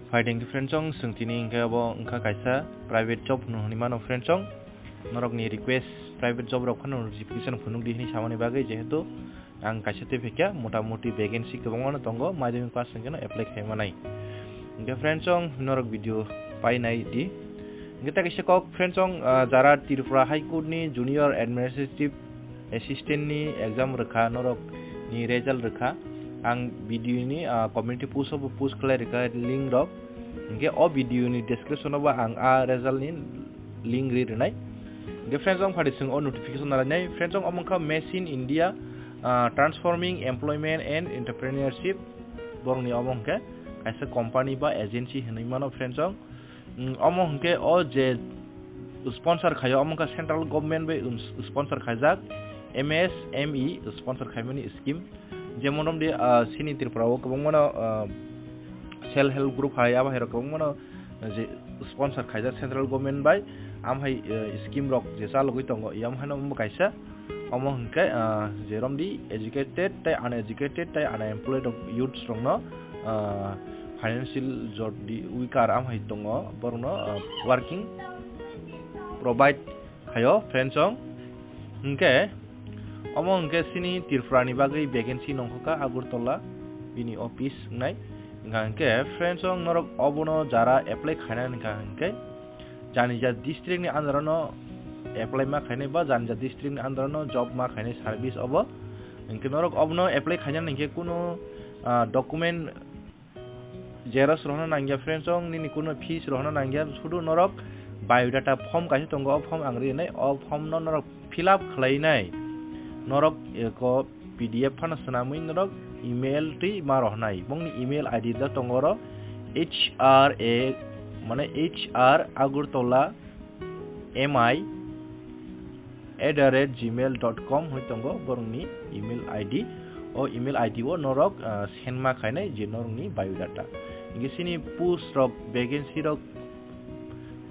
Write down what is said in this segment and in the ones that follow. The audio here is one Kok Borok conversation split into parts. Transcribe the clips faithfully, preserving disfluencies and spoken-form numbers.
Phaidi hwnkhe friends chong, chwng tini hwnkhe abo wngkha kaisa private job hwnwi mano friends chong. Norokni request private job rok phano notification phunukdi hwnwi samani bagwi, jehetu ang kaisa tei phaikha, mota moti vacancy kwbangmano tongo, madhyamik pass hwnkhe no apply khai manai. Hwnkhe friends chong, norok video painaidi. Hwnkhe ta kaisa kok friends chong, ah, jara Tripura High Court ni Junior Administrative Assistant ni exam rwkha, norok ni result rwkha. Ang video ni, ah, community post o bo post khlai rwkha link rok. Hwnkhe o video ni description o bo ang a result ni link ri rwnai. Hwnkhe friends chong, phaidi chwng o notification nalainai. Friends chong, omo wngkha Made in India, ah, Transforming Employment and Entrepreneurship. Borokni omo hwnkhe kaisa company ba agency hwnwi mano friends chong. Mm, omo hwnkhe o je sponsor khaio, omo wngkha central government bai, um, sponsor khaijak M S M E sponsor khaimani scheme. Jemon romdi, ah, chini Tripura o kwbangmano, ah, self help group hai, abo hai rok kwbangmano je sponsor khaijak central government bai, am hai, eh, scheme rok je chalogwi tongo, yam haino omo kaisa. Omo hwnkhe, ah, je romdi educated tei uneducated tei unemployed rok, youths rokno, ah, financial jodi weaker am hai tongo, borokno, ah, working provide khaio friends chong. Hwnkhe omo hwnkhe chini Tripura ni bagwi vacancy nongkhorkha Agartala bini office wngnai. Hwnkha hwnkhe friends chong, norok obono jara apply khainani hwnkha hwnkhe janija district ni under no apply ma khainai ba janija district ni under no job ma khainai service obo. Hwnkhe norok obono apply khainani hwnkhe kunu, ah, document xerox rohorna nangya friends chong, nini kunu fees rohorna nangya, sudu norok biodata form kaisa tongo, o form ang rinai, o form no norok fill up khlainai. Norok eko P D F phano swnamwi norok email twi ma rohnai. Bongni email I D da tongo oro H R A, mane H R Agartala M I at the rate gmail dot com hoi tongo borokni email I D. O email I D o norok, ah, send ma khainai je norokni biodata. Hingke chini post rok, vacancy rok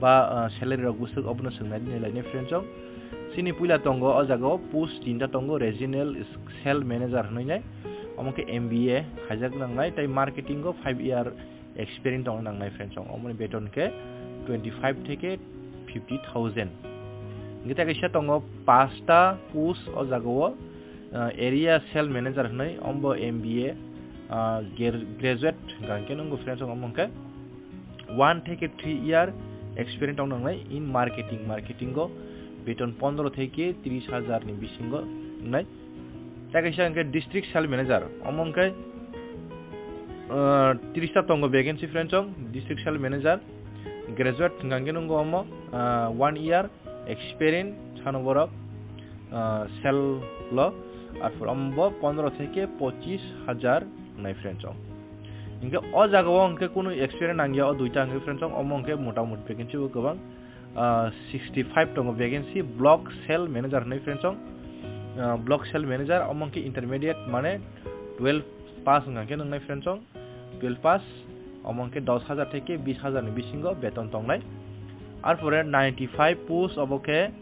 ba, ah, salary rok bwswk obono swngnai nai lainai friends chong. Chini puila tongo o jaga o post tinta tongo, regional sales manager hinui nai. Omo khe M B A khaijak nangnai tei marketing o five year experience tongna nangnai friends chong. Omoni beton khe twenty five theke fifty thousand. Hingke ta kaisa tongo pasta post o jaga o, ah, area sales manager hinui, ombo M B A, ah, ger-, graduate hingka hingke nungo friends chong, omo hingke one theke three year experience tongna nangnai in marketing. Marketing o beton pondro theke tris hajar ni bisingo wngnai. Ta kaisa hingke district sales manager, omo hingke, ah, tris ta tongo vacancy friends chong, district sales manager, graduate hingka hingke nungo omo, ah, one year experience sano borok, ah, sales lo, arpor omo bo pondro theke pochis hajar wngnai friends chong. Hingke o jaga o hingke kunu experience nangya o duita hingke friends chong, omo hingke mota moti vacancy bo kwbang, ah, sixty five tongo vacancy, block sales manager hinui friends chong. Ah, block sales manager, omo hingke intermediate mane twelve pass hingka hingke nungnai friends chong, twelve pass, omo hingke dos hajar theke bis hajar ni bisingo beton tongnai. Arpore ninety five post obo khe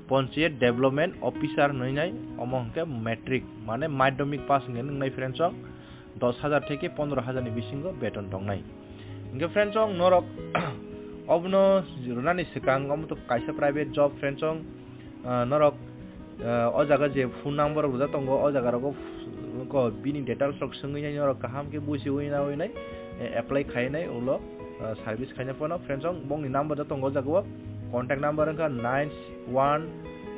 Panchayat Development Officer hinui nai, omo hingke matric mane madhyamik pass hingke nungnai friends chong. Dos hajar theke pondro hajar ni bisingo beton tongnai. Hingke friends chong, norok obono rwnani swkang omo to kaisa private job friends chong, ah, norok, ah, o jaga je phone number rok rijak tongo, o jaga rogo f-, ko bini details rok swngwi nai norok kaham khe bujiwi nawi nai, eh, apply khai nai ulo, ah, service khaina phano friends chong. Bongni number da tongo o jaga o, contact number wngkha nine one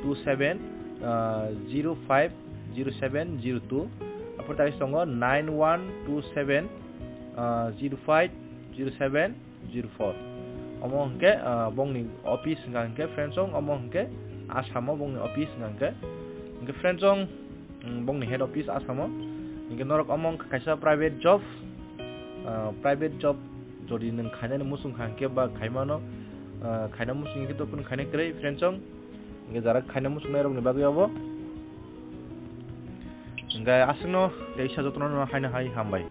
two seven, ah, zero five zero seven zero two, apor tai tongo nine one two seven, ah, zero five zero seven zero four. Omo hingke, ah, bongni office hingka hingke friends chong, omo hingke Assam o bongni office hingka hingke. Hingke friends chong, mm, bongni head office Assam o. Hingke norok omo hingke kaisa private job, ah, private job jodi nwng khainani muchung kha hingke ba khaimano, ah, khaina muchung hingke to kunu khaina kwrwi friends chong. Hingke jara khaina muchungnai rokni bagwi obo. Hingke aswkno teisa jotono haino hai hambai.